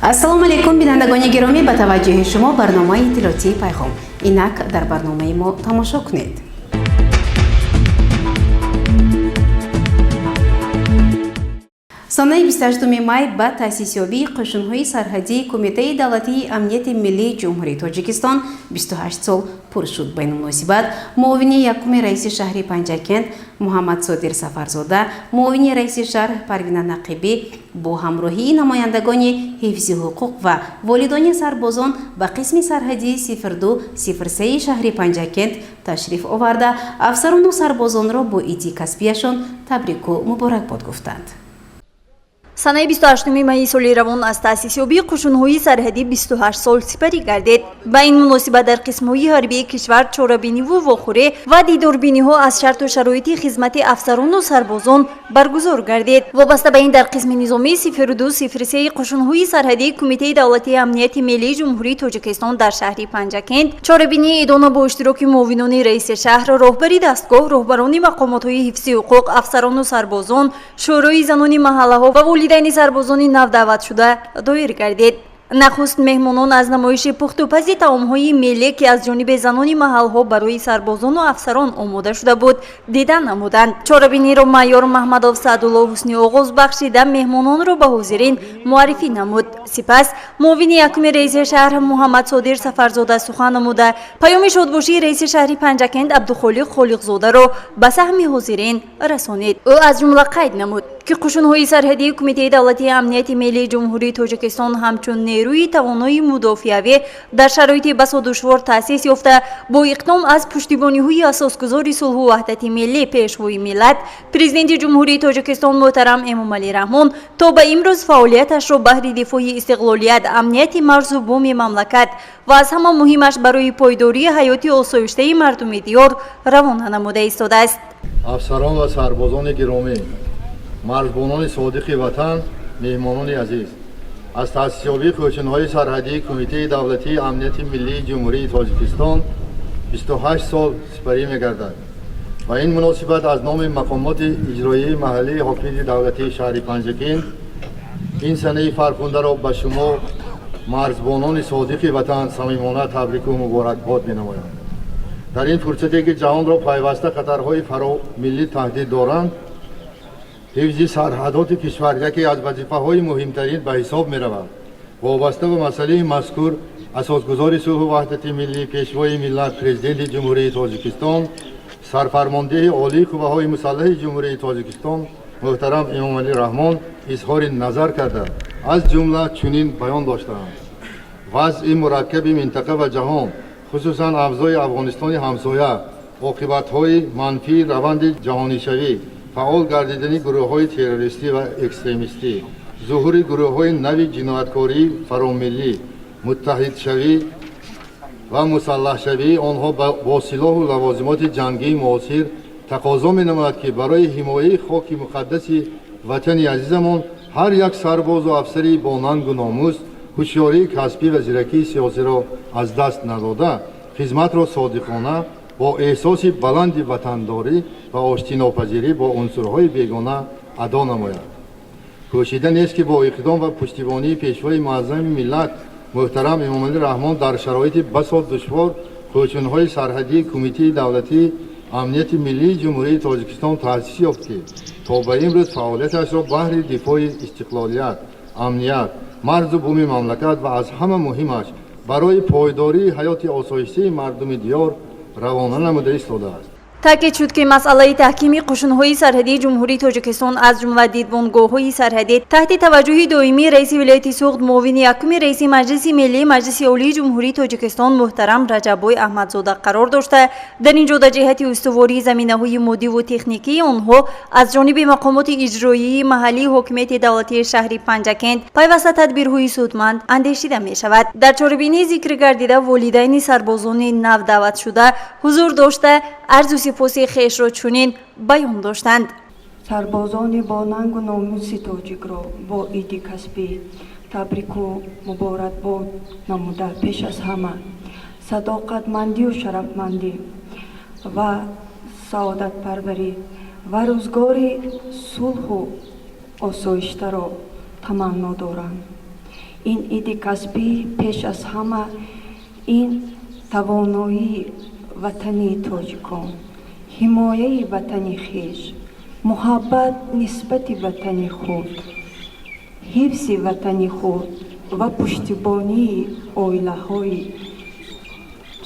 Ассалому алайкум, бинандагони гиромӣ! Ба таваҷҷӯҳи шумо барномаи иттилоотии «Пайғом». Инак дар барномаи мо тамошо кунед. Санаи 28 май ба таъсисёбии қӯшунҳои сарҳадии Кумитаи давлатии амнияти миллии Ҷумҳурии Тоҷикистон 28 сол пур шуд. Ба ин муносибат муовини якуми раиси шаҳри Панҷакент Муҳаммадсодир Сафарзода, муовини раиси шаҳр Парвина Нақибӣ бо ҳамроҳии намояндагони ҳифзи ҳуқуқ ва волидони сарбозон ба қисми сарҳадии 0203 шаҳри Панҷакент ташриф оварда, афсарону сарбозонро бо иди касбияшон табрику муборакбод гуфтанд. Санаи 28 майи соли равон аз таъсисёбии қӯшунҳои сарҳадӣ 28 сол сипарӣ гардид. Ба ин муносибат дар қисмҳои ҳарбии кишвар чорабиниву вохӯрӣ ва дидорбиниҳо аз шарту шароити хизмати афсарону сарбозон баргузор гардид. Вобаста ба ин, дар қисми низомии 0203 қӯшунҳои сарҳадии Кумитаи давлатии амнияти миллии Ҷумҳурии Тоҷикистон дар шаҳри Панҷакент чорабинии идона бо иштироки муовинони раиси шаҳр, роҳбари дастгоҳ, роҳбарони мақомотҳои ҳифзи ҳуқуқ, афсарону сарбозон, шӯрои занони маҳаллаҳо ва волидайни сарбозони нав даъватшуда доир гардид. Нахуст меҳмонон аз намоиши пухтупази таомҳои миллӣ, ки аз ҷониби занони маҳалҳо барои сарбозону афсарон омода шуда буд, дидан намуданд. Чорабиниро майор Маҳмадов Саъдулло ҳусни оғоз бахшида, меҳмононро ба ҳозирин муаррифӣ намуд. Сипас муовини якуми раиси шаҳр Муҳаммадсодир Сафарзода сухан намуда, паёми шодбошии раиси шаҳри Панҷакент Абдухолиқ Холиқзодаро ба саҳми ҳозирин расонид. Ӯ аз ҷумла қайд намуд, ки қӯшунҳои сарҳадии Кумитаи давлатии амнияти миллии Ҷумҳурии Тоҷикистон ҳамчун нерӯи тавонои мудофиавӣ дар шароити басо душвор таъсис ёфта, бо иқдом аз пуштибониҳои асосгузори сулҳу ваҳдати миллӣ, Пешвои миллат, Президенти Ҷумҳурии Тоҷикистон муҳтарам Эмомалӣ Раҳмон то ба имрӯз фаъолияташро баҳри дифои истиқлолият, амнияти марзу буми мамлакат ва аз ҳама муҳимаш барои пойдории ҳаёти осоиштаи мардуми диёр равона намуда истодааст. Афсарон ва сарбозони гиромӣ, марзбонони содиқи ватан, меҳмонони азиз, аз таъсисёбии қӯшунҳои сарҳадии Кумитаи давлатии амнияти миллии Ҷумҳурии Тоҷикистон 28 сол сипарӣ мегардад. Ба ин муносибат аз номи мақомоти иҷроии маҳаллии ҳокимияти давлатии шаҳри Панҷакент ин санаи фархундаро ба шумо, марзбонони содиқи ватан, самимона табрику муборакбод менамоям. Дар ин фурсате ки ҷаҳонро пайваста хатарҳои фаромиллӣ таҳдид доранд, ҳифзи сарҳадоти кишвар яке аз вазифаҳои муҳимтарин ба ҳисоб меравад. Вобаста ба масъалаи мазкур асосгузори сулҳу ваҳдати миллӣ, Пешвои миллат, Президенти Ҷумҳурии Тоҷикистон, Сарфармондеҳи Олии Қувваҳои Мусаллаҳи Ҷумҳурии Тоҷикистон муҳтарам Эмомалӣ Раҳмон изҳори назар карда, аз ҷумла чунин баён доштаанд: «Вазъи мураккаби минтақа ва ҷаҳон, хусусан авзои Афғонистони ҳамсоя, оқибатҳои манфии раванди ҷаҳонишавӣ, фаъол гардидани гурӯҳҳои террористӣ ва экстремистӣ, зуҳури гурӯҳҳои нави ҷинояткории фаромиллӣ, муттаҳидшавӣ ва мусаллаҳшавии онҳо бо силоҳу лавозимоти ҷангии муосир тақозо менамояд, ки барои ҳимояи хоки муқаддаси ватани азизамон ҳар як сарбозу афсари бо нангу номус, ҳушёрии касбӣ ва зиракии сиёсиро аз даст надода, хизматро содиқона, бо эҳсоси баланди ватандорӣ ва оштинопазирӣ бо унсурҳои бегона адо намояд. Пӯшида нест, ки бо иқдом ва пуштибонии Пешвои муаззами миллат муҳтарам Эмомалӣ Раҳмон дар шароити басо душвор қӯшунҳои сарҳадии Кумитаи давлатии амнияти миллии Ҷумҳурии Тоҷикистон таъсис ёфт, ки то ба имрӯз фаъолияташро баҳри дифои истиқлолият, амният, марзу буми мамлакат ва аз ҳама муҳимаш барои пойдории ҳаёти осоиштаи мардуми диёр равона намуда истодааст.» Таъкид шуд, ки масъалаи таҳкими қӯшунҳои сарҳадии Ҷумҳурии Тоҷикистон, аз ҷумла дидбонгоҳҳои сарҳадӣ, таҳти таваҷҷӯҳи доимии раиси вилояти Суғд, муовини якуми раиси Маҷлиси Миллии Маҷлиси Олии Ҷумҳурии Тоҷикистон муҳтарам Раҷаббой Аҳмадзода қарор дошта, дар ин ҷода ҷиҳати устувории заминаҳои моддиву техникии онҳо аз ҷониби мақомоти иҷроии маҳаллии ҳокимияти давлатии шаҳри Панҷакент пайваста тадбирҳои судманд андешида мешавад. Дар чорабинии зикр гардида волидайни сарбозони нав даъватшуда ҳузур дошта, арзу сипоси хешро чунин баён доштанд: Сарбозони бо нангу номуси тоҷикро бо иди касбӣ табрику муборакбод намуда, пеш аз ҳама садоқатмандию шарафмандӣ ва саодатпарварӣ ва рӯзгори сулҳу осоиштаро таманно дорам. Ин иди касбӣ пеш аз ҳама ин тавоноии ватани тоҷикон, ҳимояи ватани хеш, муҳаббат нисбати ватани худ, ҳифзи ватани худ ва пуштибонии оилаҳои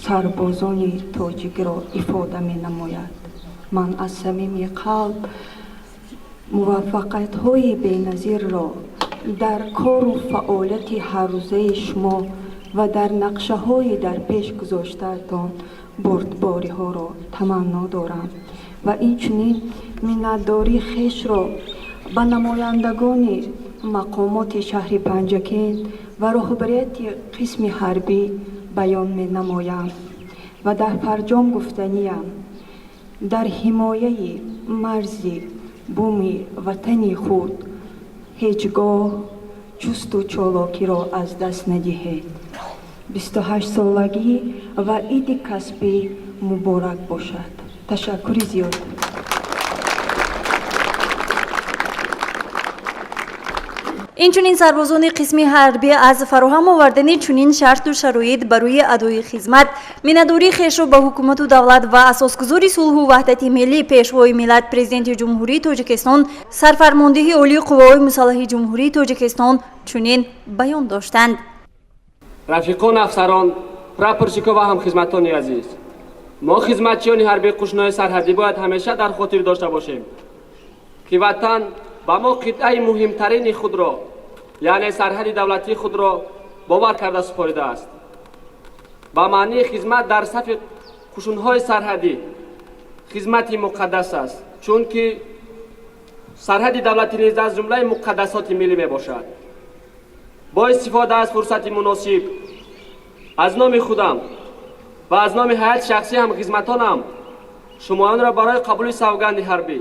сарбозони тоҷикро ифода менамояд. Ман аз самими қалб муваффақиятҳои беназирро дар кору фаъолияти ҳаррӯзаи шумо ва дар нақшаҳои дар пеш гузоштаатон бурдбориҳоро таманно дорам ва инчунин миннатдории хешро ба намояндагони мақомоти шаҳри Панҷакент ва роҳбарияти қисми ҳарбӣ баён менамоям ва дар фарҷом гуфтаниям: дар ҳимояи марзи буми ватани худ ҳеҷ гоҳ чусту чолокиро аз даст надиҳед. 28-солагӣ ва иди касбӣ муборак бошад. Ташаккури зиёд. Инчунин сарбозони қисми ҳарбӣ аз фароҳам овардани чунин шарту шароит барои адои хизмат миннатдории хешро ба ҳукумату давлат ва асосгузори сулҳу ваҳдати миллӣ, Пешвои миллат, Президенти Ҷумҳурии Тоҷикистон, Сарфармондеҳи Олии Қувваҳои Мусаллаҳи Ҷумҳурии Тоҷикистон чунин баён доштанд. Рафиқон, афсарон, прапорщико ва ҳамхизматони азиз, мо, хизматчиёни ҳарбии қӯшунҳои сарҳадӣ, бояд ҳамеша дар хотир дошта бошем, ки ватан ба мо қитъаи муҳимтарини худро, яъне сарҳади давлатии худро бовар карда супоридааст. Ба маънии хизмат дар сафи қӯшунҳои сарҳадӣ хизмати муқаддас аст, чунки сарҳади давлатӣ низ аз ҷумлаи муқаддасоти миллӣ мебошад. Бо истифода аз фурсати муносиб аз номи худам ва аз номи ҳайати шахсии ҳамхизматонам шумоёнро барои қабули савганди ҳарбӣ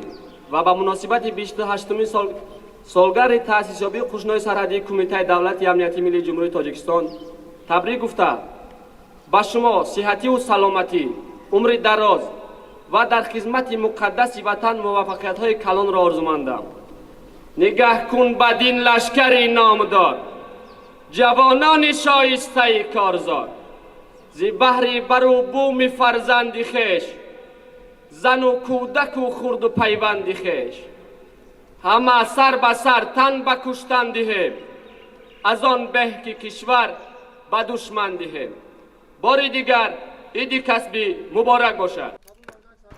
ва ба муносибати 28-умин солгарди таъсисёбии қӯшунҳои сарҳадии Кумитаи давлати амнияти миллии Ҷумҳурии Тоҷикистон табрик гуфта, ба шумо сиҳативу саломатӣ, умри дароз ва дар хизмати муқаддаси ватан муваффақиятҳои калонро орзумандам. Нигаҳ кун бадин лашкари номдор, ҷавонони шоистаи корзор, зи баҳри бару буми фарзанди хеш, зану кӯдаку хурду пайванди хеш, ҳама сар ба сар тан ба куштан диҳем, аз он беҳ ки кишвар ба душман диҳем. Бори дигар иди касбӣ муборак бошад.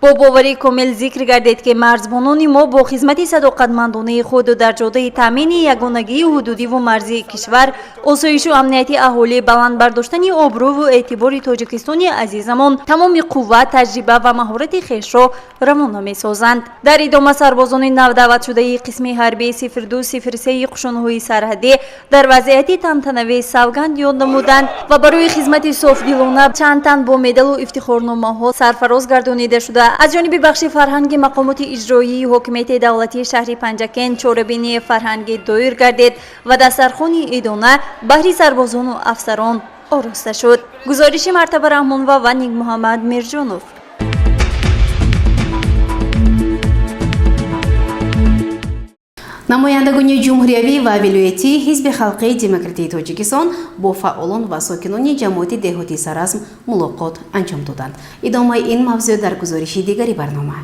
Бо боварии комил зикр гардид, ки марзбонони мо бо хизмати садоқатмандонаи худ дар ҷодаи таъмини ягонагии ҳудудиву марзии кишвар, осоишу амнияти аҳолӣ, баланд бардоштани обрӯву эътибори Тоҷикистони азизамон тамоми қувват, таҷриба ва маҳорати хешро равона месозанд. Дар идома сарбозони навдаъватшудаи қисми ҳарбии 0203 қушунҳои сарҳадӣ дар вазъияти тантанавӣ савганд ёд намуданд ва барои хизмати софдилона чанд тан бо медалу ифтихорномаҳо сарфароз гардонида шуда, аз ҷониби бахши фарҳанги мақомоти иҷроии ҳокимияти давлатии шаҳри Панҷакент чорабинии фарҳангӣ доир гардид ва дастархони идона баҳри сарбозону афсарон ороста шуд. Гузориши Мартаба Раҳмонова ва Никмуҳаммад Мирҷонов. Намояндагони ҷумҳуриявӣ ва вилоятии Ҳизби халқии демократии Тоҷикистон бо фаъолон ва сокинони ҷамоати деҳоти Саразм мулоқот анҷом доданд. Идомаи ин мавзӯъ дар гузориши дигари барнома.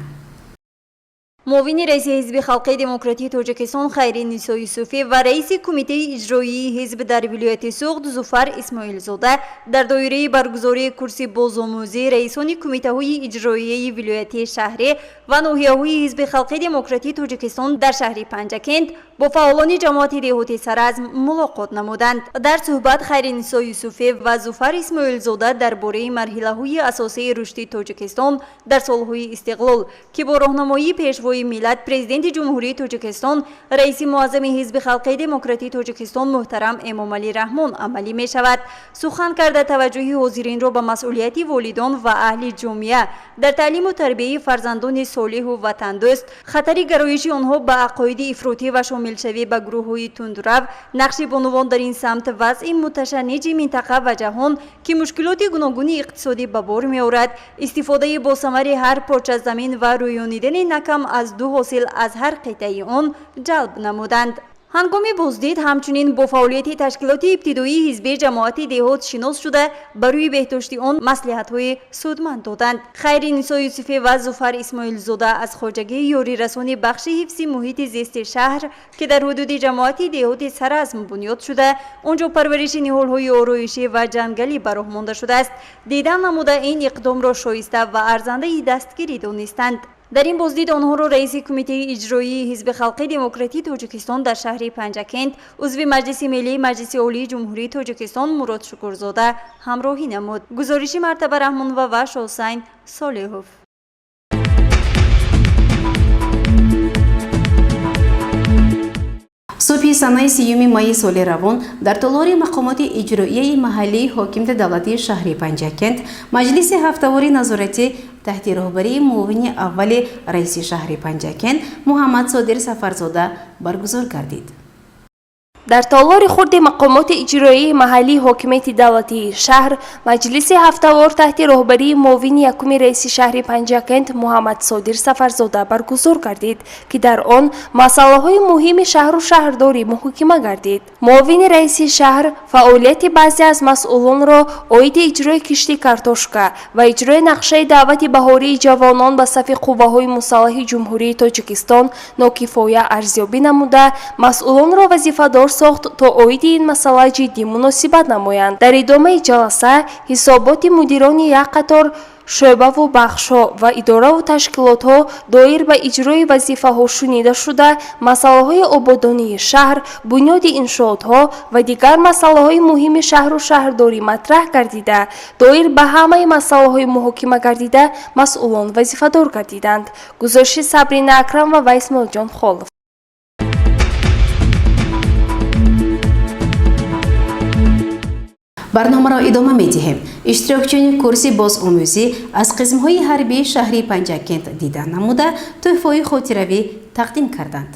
Муовини раиси Ҳизби халқии демократии Тоҷикистон Хайриннисо Юсуфӣ ва раиси Кумитаи иҷроии ҳизб дар вилояти Суғд Зуфар Исмоилзода дар доираи баргузории курси бозомӯзии раисони кумитаҳои иҷроияи вилояти, шаҳрӣ ва ноҳияҳои Ҳизби халқии демократии Тоҷикистон дар шаҳри Панҷакент бо фаъолони ҷамоати деҳоти Саразм мулоқот намуданд. Дар суҳбат Хайриннисо Юсуфӣ ва Зуфар Исмоилзода дар бораи марҳилаҳои асосии рушди Тоҷикистон дар солҳои истиқлол, ки бо роҳнамоии Пешвои миллат, Президенти Ҷумҳурии Тоҷикистон, раиси муаззами Ҳизби халқии демократии Тоҷикистон муҳтарам Эмомалӣ Раҳмон амалӣ мешавад, сухан карда, таваҷҷӯҳи ҳозиринро ба масъулияти волидон ва аҳли ҷомеа дар таълиму тарбияи фарзандони солиҳу ватандӯст, хатари гароиши онҳо ба ақоиди ифротӣ ва шомилшавӣ ба гурӯҳҳои тундрав, нақши бонувон дар ин самт, вазъи муташанниҷи минтақа ва ҷаҳон, ки мушкилоти гуногуни иқтисодӣ ба бор меорад, истифодаи босамари ҳар порча замин ва рӯёнидани на кам аз ду ҳосил аз ҳар қитъаи он ҷалб намуданд. Ҳангоми боздид ҳамчунин бо фаъолияти ташкилоти ибтидоии ҳизби ҷамоати деҳот шинос шуда, барои беҳдошти он маслиҳатҳои судманд доданд. Хайринисо Юсуфӣ ва Зуфар Исмоилзода аз хоҷагии ёрирасони бахши ҳифзи муҳити зисти шаҳр, ки дар ҳудуди ҷамоати деҳоти Саразм бунёд шуда, он ҷо парвариши ниҳолҳои ороишӣ ва ҷангалӣ ба роҳ монда шудааст, дидан намуда, ин иқдомро шоиста ва арзандаи дастгирӣ донистанд. Дар ин боздид онҳоро раиси Кумитаи иҷроии Ҳизби халқи демократии Тоҷикистон дар шаҳри Панҷакент, узви Маҷлиси Миллии Маҷлиси Олии Ҷумҳурии Тоҷикистон Мурод Шукурзода ҳамроҳӣ намуд. Гузориши Мартаба Раҳмонова ва Шоҳусайн Солиҳов. Субҳи санаи 30 майи соли равон дар толори мақомоти иҷроияи маҳаллии ҳокимияти давлатии шаҳри Панҷакент маҷлиси ҳафтавори назоратӣ таҳти роҳбарии муовини аввали раиси шаҳри Панҷакент Муҳаммадсодир Сафарзода баргузор гардид. Дар толори хурди мақомоти иҷроияи маҳаллии ҳокимияти давлатии шаҳр маҷлиси ҳафтавор таҳти роҳбарии муовини якуми раиси шаҳри Панҷакент Муҳаммадсодир Сафарзода баргузор гардид, ки дар он масъалаҳои муҳими шаҳру шаҳрдорӣ муҳокима гардид. Муовини раиси шаҳр фаъолияти баъзе аз масъулонро оиди иҷрои кишти картошка ва иҷрои нақшаи даъвати баҳории ҷавонон ба сафи қувваҳои мусаллаҳи Ҷумҳурии Тоҷикистон нокифоя арзёбӣ намуда, масъулонро вазифадор сохт, то оиди ин масъала ҷиддӣ муносибат намоянд. Дар идомаи ҷаласа ҳисоботи мудирони як қатор шӯъбаву бахшҳо ва идораву ташкилотҳо доир ба иҷрои вазифаҳо шунида шуда, масъалаҳои ободонии шаҳр, бунёди иншоотҳо ва дигар масъалаҳои муҳими шаҳру шаҳрдорӣ матраҳ гардида, доир ба ҳамаи масъалаҳои муҳокима гардида масъулон вазифадор гардиданд. Гузориши Сабрина Акрамова ва Исмоилҷон Холов. Барномаро идома медиҳем. Иштирокчиёни курси бозомӯзӣ аз қисмҳои ҳарбии шаҳри Панҷакент дида намуда, тӯҳфаҳои хотиравӣ тақдим карданд.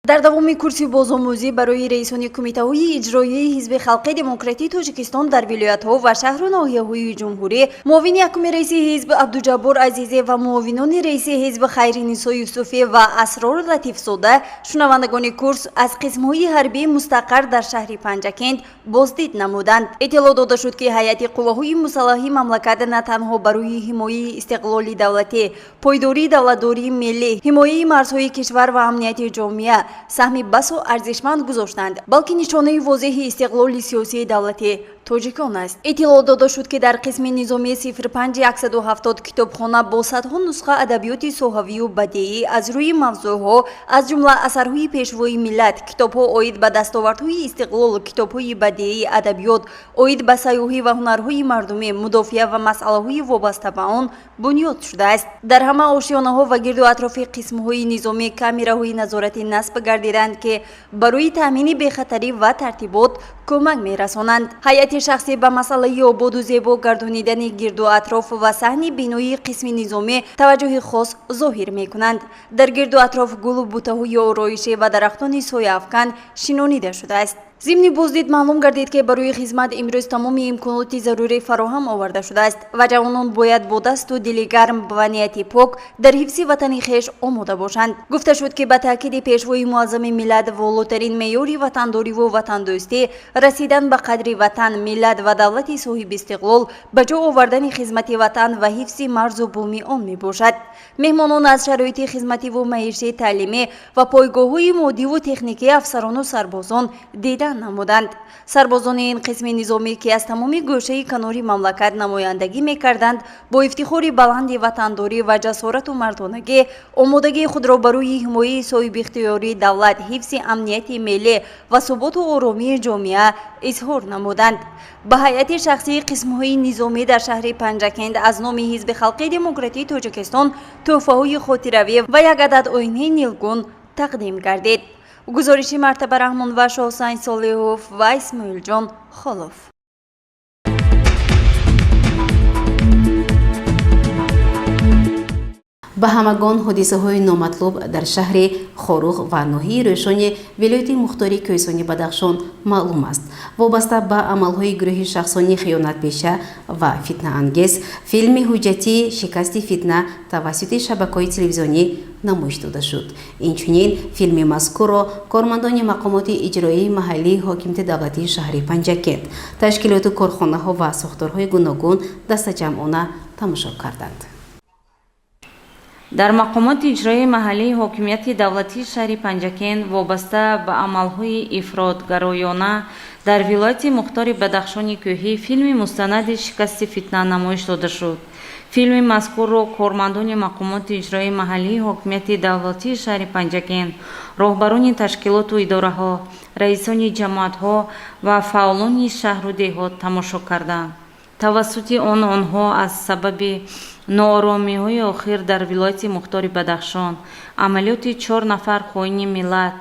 Дар давоми курси бозомӯзӣ барои раисони кумитаҳои иҷроияи Ҳизби халқи демократии Тоҷикистон дар вилоятҳо ва шаҳру ноҳияҳои ҷумҳурӣ муовини якуми раиси ҳизб Абдуҷаббор Азизе ва муовинони раиси ҳизб Хайринисо Юсуфӣ ва Асрор Латифзода шунавандагони курс аз қисмҳои ҳарбии мустақар дар шаҳри Панҷакент боздид намуданд. Иттилоъ дода шуд, ки ҳайати қувваҳои мусаллаҳи мамлакат на танҳо барои ҳимояи истиқлоли давлатӣ, пойдории давлатдории миллӣ, ҳимояи марзҳои кишвар ва амнияти ҷомеа саҳми басо арзишманд гузоштанд, балки нишонаи возеҳи истиқлоли сиёсии давлати тоҷикон аст. Иттилоъ дода шуд, ки дар қисми низомии 05170 китобхона бо садҳо нусха адабиёти соҳавию бадеӣ аз рӯи мавзӯъҳо, аз ҷумла асарҳои пешвои миллат, китобҳо оид ба дастовардҳои истиқлол, китобҳои бадеӣ, адабиёт оид ба сайёҳӣ ва ҳунарҳои мардумӣ, мудофиа ва масъалаҳои вобаста ба он бунёд шудааст. Дар ҳама ошёнаҳо ва гирду атрофи қисмҳои низомӣ камераҳои назоратӣ насб гардиданд, ки барои таъмини бехатарӣ ва тартибот кӯмак мерасонанд. Ҳайати шахсӣ ба масъалаи ободу зебо гардонидани гирду атроф ва саҳни биноии қисми низомӣ таваҷҷӯҳи хос зоҳир мекунанд. Дар гирду атроф гулу бутаҳои ороишӣ ва дарахтони сояафкан шинонида шудааст. Зимни боздид маълум гардид, ки барои хизмат имрӯз тамоми имконоти зарурӣ фароҳам оварда шудааст ва ҷавонон бояд бо дасту дили гарм ва нияти пок дар ҳифзи ватани хеш омода бошанд. Гуфта шуд, ки ба таъкиди пешвои муаззами миллат волотарин меъёри ватандориву ватандӯстӣ расидан ба қадри ватан, миллат ва давлати соҳибистиқлол, ба ҷо овардани хизмати ватан ва ҳифзи марзу буми он мебошад. Меҳмонон аз шароити хизмативу маишӣ, таълимӣ ва пойгоҳҳои моддиву техникии афсарону сарбозон дидан намуданд. Сарбозони ин қисми низомӣ, ки аз тамоми гӯшаи канори мамлакат намояндагӣ мекарданд, бо ифтихори баланди ватандорӣ ва ҷасорату мардонагӣ омодагии худро барои ҳимояи соҳибихтиёрии давлат, ҳифзи амнияти миллӣ ва суботу оромии ҷомеа изҳор намуданд. Ба ҳайати шахсии қисмҳои низомӣ дар шаҳри Панҷакент аз номи Ҳизби халқи демократии Тоҷикистон тӯҳфаҳои хотиравӣ ва як адад оинаи нилгун тақдим гардид. Гузориши Мартаба Раҳмон ва Шоҳусайн Солиҳов ва Исмоилҷон Холов. Ба ҳамагон ҳодисаҳои номатлуб дар шаҳри Хоруғ ва ноҳияи Рӯшони вилояти мухтори Кӯҳистони Бадахшон маълум аст. Вобаста ба амалҳои гурӯҳи шахсони хиёнатпеша ва фитнаангез филми ҳуҷҷатии «Шикасти фитна» тавассути шабакаҳои телевизионӣ Намоиш дода шуд. Инчунин филми мазкурро кормандони мақомоти иҷроии маҳаллии ҳокимияти давлатии шаҳри Панҷакент, ташкилоту корхонаҳо ва сохторҳои гуногун дастаҷамъона тамошо карданд. Дар мақомоти иҷроии маҳаллии ҳокимияти давлатии шаҳри Панҷакент вобаста ба амалҳои ифротгароёна дар вилояти мухтори Бадахшони Кӯҳӣ филми мустанади «Шикасти фитна» намоиш дода шуд. Филми мазкурро кормандони мақомоти иҷроии маҳаллии ҳокимияти давлатии шаҳри Панҷакент, роҳбарони ташкилоту идораҳо, раисони ҷамоатҳо ва фаъолони шаҳру деҳот тамошо карданд. Тавассути он онҳо аз сабаби нооромиҳои охир дар вилояти мухтори Бадахшон, амалиёти чор нафар хоини миллат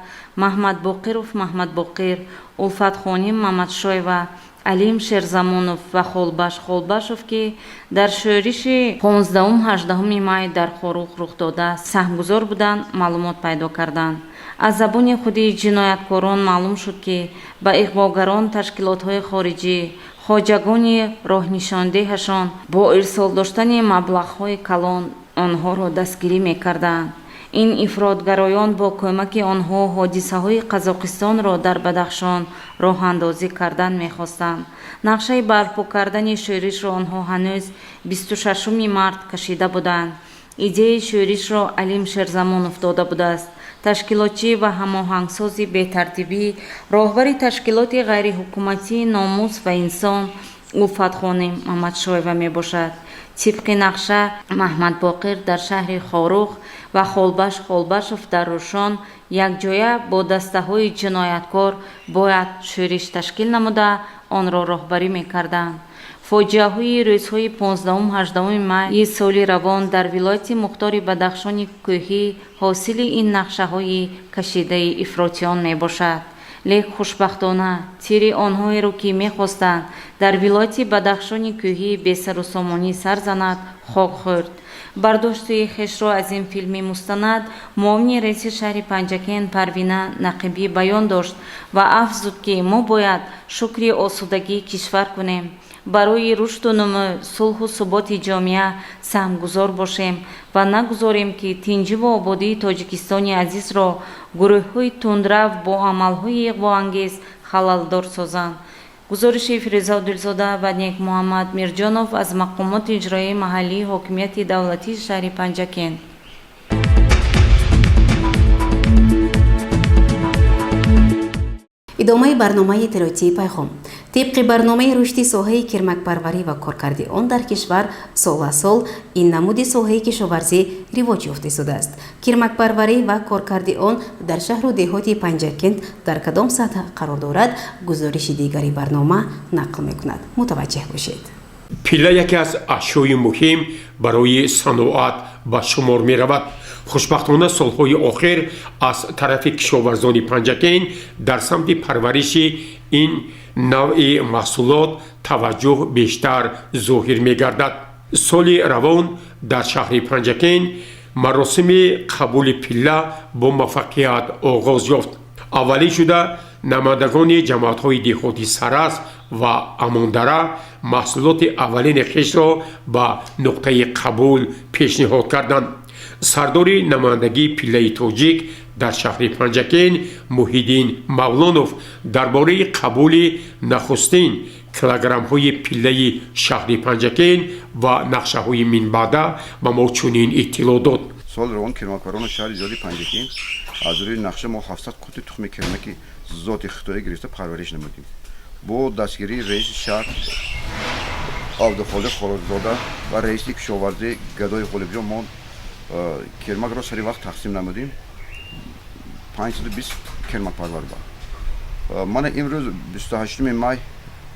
Маҳмадбоқиров Маҳмадбоқир, Улфатхоним Мамадшоева, Алим Шерзамонов ва Холбаш Холбашов, ки дар шӯриши 15-18 май дар Хоруғ рух дода саҳмгузор буданд, маълумот пайдо карданд. Аз забони худи ҷинояткорон маълум шуд, ки ба иғвогарон ташкилотҳои хориҷӣ, хоҷагони роҳнишондиҳашон бо ирсол доштани маблағҳои калон онҳоро дастгирӣ мекарданд. Ин ифротгароён бо кӯмаки онҳо ҳодисаҳои Қазоқистонро дар Бадахшон роҳандозӣ кардан мехостанд. Нақшаи барпо кардани шӯришро онҳо ҳанӯз 26 март кашида буданд. Идеяи шӯришро Алим Шерзамонов дода будааст. Ташкилотчӣ ва ҳамоҳангсози бетартибӣ роҳбари ташкилоти ғайриҳукуматии «Номус ва инсон» Улфатхоним Мамадшоева мебошад. Тибқи нақша, Маҳмадбоқир дар шаҳри Хоруғ ва Холбаш Холбашов дар Рӯшон якҷоя бо дастаҳои ҷинояткор бояд шӯриш ташкил намуда, онро роҳбарӣ мекарданд. Фоҷиаҳои рӯзҳои 15-18 майи соли равон дар вилояти мухтори Бадахшони Кӯҳӣ ҳосили ин нақшаҳои кашидаи ифротиён мебошад. Лек хушбахтона, тири онҳоеро, ки мехостанд дар вилояти Бадахшони Кӯҳӣ бесарусомонӣ сар занад, хок хӯрд. Бардошти хешро аз ин филми мустанад муовини раиси шаҳри Панҷакент Парвина Нақибӣ баён дошт ва афзуд, ки мо бояд шукри осудагии кишвар кунем, барои рушду нумӯ, сулҳу суботи ҷомеа саҳмгузор бошем ва нагузорем, ки тинҷиву ободии Тоҷикистони азизро гурӯҳҳои тундрав бо амалҳои иғвоангез халалдор созанд. Гузориши Фирӯза Одилзода ва Некмуҳаммад Мирҷонов аз мақомоти иҷроияи маҳаллии ҳокимияти давлатии шаҳри Панҷакент. Идомаи барномаи иттилоотии «Пайғом». Тибқи барномаи рушди соҳаи кирмакпарварӣ ва коркарди он дар кишвар, сол аз сол ин намуди соҳаи кишоварзӣ ривоҷ ёфта истодааст. Кирмакпарварӣ ва коркарди он дар шаҳру деҳоти Панҷакент дар кадом сатҳ қарор дорад, гузориши дигари барнома нақл мекунад. Мутаваҷҷеҳ бошед. Пилла яке аз ашёи муҳим барои саноат ба шумор меравад. Хушбахтона, солҳои охир аз тарафи кишоварзони Панҷакент дар самти парвариши ин навъи маҳсулот таваҷҷӯҳ бештар зоҳир мегардад. Соли равон дар шаҳри Панҷакент маросими қабули пилла бо муваффақият оғоз ёфт. Аввалин шуда намояндагони ҷамоатҳои деҳоти Сарас ва Амондара маҳсулоти аввалини хешро ба нуқтаи қабул пешниҳод карданд. Сардори намояндагии пиллаи тоҷик дар шаҳри Панҷакент Муҳиддин Мавлонов дар бораи қабули нахустин килограммҳои пиллаи шаҳри Панҷакент ва нақшаҳои минбаъда ба мо чунин иттилоъ дод. Соли равон кирмакпарварони шаҳри зиёди Панҷакент аз рӯи нақша мо 700 қути тухми кирмаки зоти хитоӣ гирифта парвариш намудем. Бо дастгирии раиси шаҳр Абдухолиқ Холиқзода ва раиси кишоварзӣ Гадои Ғолибҷон мо кирмакро сари вақт тақсим намудем, 520 кирмакпарвар ба. Мана имрӯз, 28 май,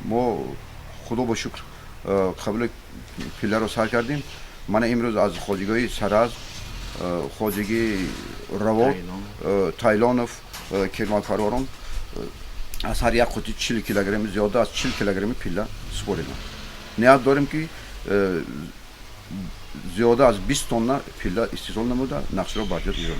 мо, худо ба шукр, қабули пилларо сар кардем. Мана имрӯз аз хоҷигоҳи Саразм, хоҷигии Равот, Тайлонов кирмакпарварон аз ҳар як қути 40 килограмми, зиёда аз 40 килограмми пилла супоридам. Ният дорем, ки зиёда аз 20 тонна пилла истеҳсол намуда, нақшаро барҷо иҷро.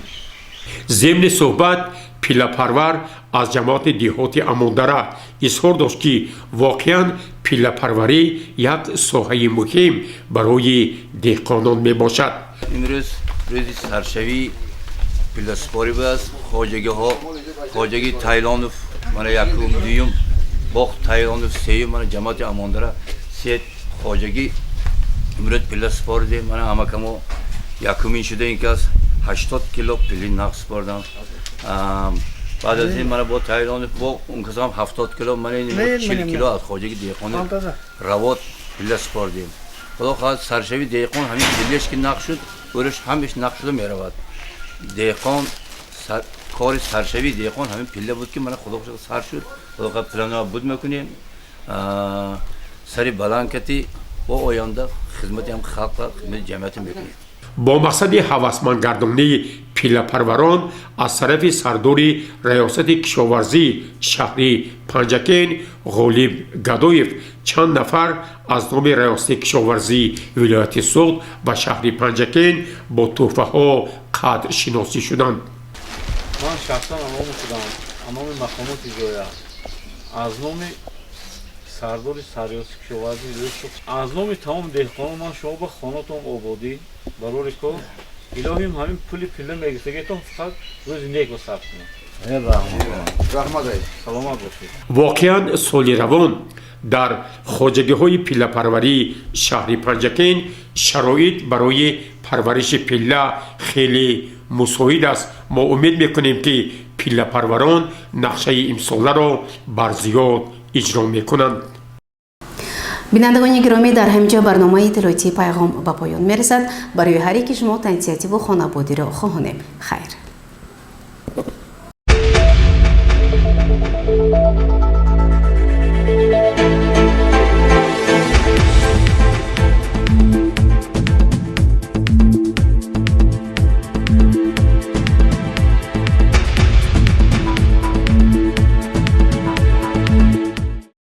Зимни суҳбат пиллапарвар аз ҷамоати деҳоти Амондара изҳор дошт, ки воқеан пиллапарварӣ як соҳаи муҳим барои деҳқонон мебошад. Имрӯз рӯзи саршавии Пилласупорӣ будааст. Хоҷагиҳо, хоҷагии Тайлонов мана якум, дуюм боғ Тайлонов, сеюм мана ҷамоати Амондара, се хоҷагӣ имрӯз пилла супоридем. Мана ҳамакамо якумин шуда ин кас 80 кило пилли нағз супордам. Баъд аз ин мана бо Тайлонов, бо он касам 70 кило, мана ин 40 кило аз хоҷаги деҳқони Равот пилла супордем. Худо хоҳад, саршави деҳқон ҳамин пиллеш ки нағз шуд, ӯраш ҳамеш нағз шуда меравад. Деҳқон, кори саршавии деҳқон ҳамин пилла буд, ки мана худо хоҳад, сар шуд. Худо хоҳад, планро буд мекунем, сари баланд кати бо оянда хизмати ҳам халқра, хизмати ҷамъиятро мекунем. Бо мақсади ҳавасмандгардонии пиллапарварон аз тарафи сардори раёсати кишоварзии шаҳри Панҷакент Ғолиб Гадоев чанд нафар аз номи раёсати кишоварзии вилояти Суғд ва шаҳри Панҷакент бо тӯҳфаҳо қадршиносӣ шуданд. Ман шахсан аз номи худам, аз номи мақомоти иҷроия, аз номи сардори сарриёси кишоварзии вилояти Суғд, аз номи тамоми деҳқонон ман шумо ба хонатон ободӣ, барори кор, илоҳим ҳамин пули пилла мегирифтагиатон фақат рӯзи нек ба сарф кунад. Раҳмат. Саломат бошед. Воқеан, соли равон дар хоҷагиҳои пиллапарварии шаҳри Панҷакент шароит барои парвариши пилла хеле мусоид аст. Мо умед мекунем, ки пиллапарварон нақшаи имсоларо барзиёд иҷро мекунанд. Бинандагони гиромӣ, дар ҳамин ҷо барномаи иттилоотии Пайғом ба поён мерасад. Барои ҳар яки шумо тансиҳативу хонободиро хоҳонем. Хайр.